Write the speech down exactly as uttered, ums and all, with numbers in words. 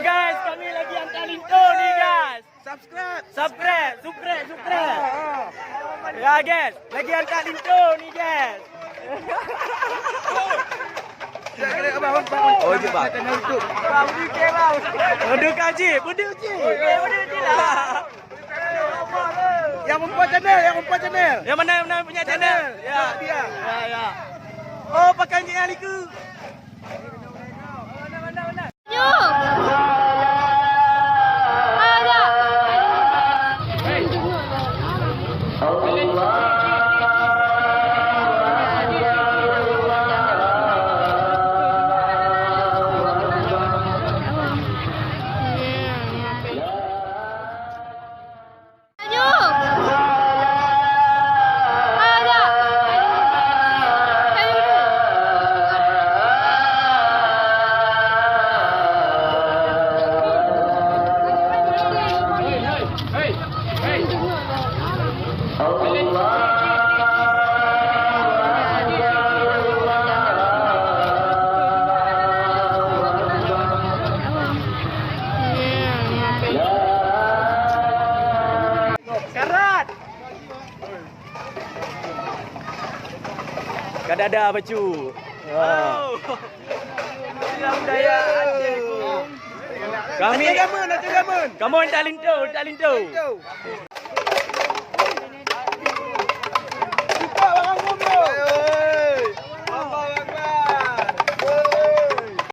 Guys, kami lagi hantar linto ni, guys. Subscribe. Subscribe, subscribe, subscribe. Ya, guys, lagi hantar linto ni, guys. Ya, kena abang, abang, abang. Oh, jumpa. Channel YouTube. Abang, budi ke, bang? Budi kaji, budi uji. Budi uji lah. Yang empat channel, yang empat channel. Yang mana, yang mana punya channel? Ya, dia. Ya, ya. Oh, pakai ni, Aliku. Karat. Kadada bacu. Ha. Oh. Inilah budaya Aceh. Kami Aceh Gameun, Aceh Gameun. Kamu tak linto, tak linto. Linto.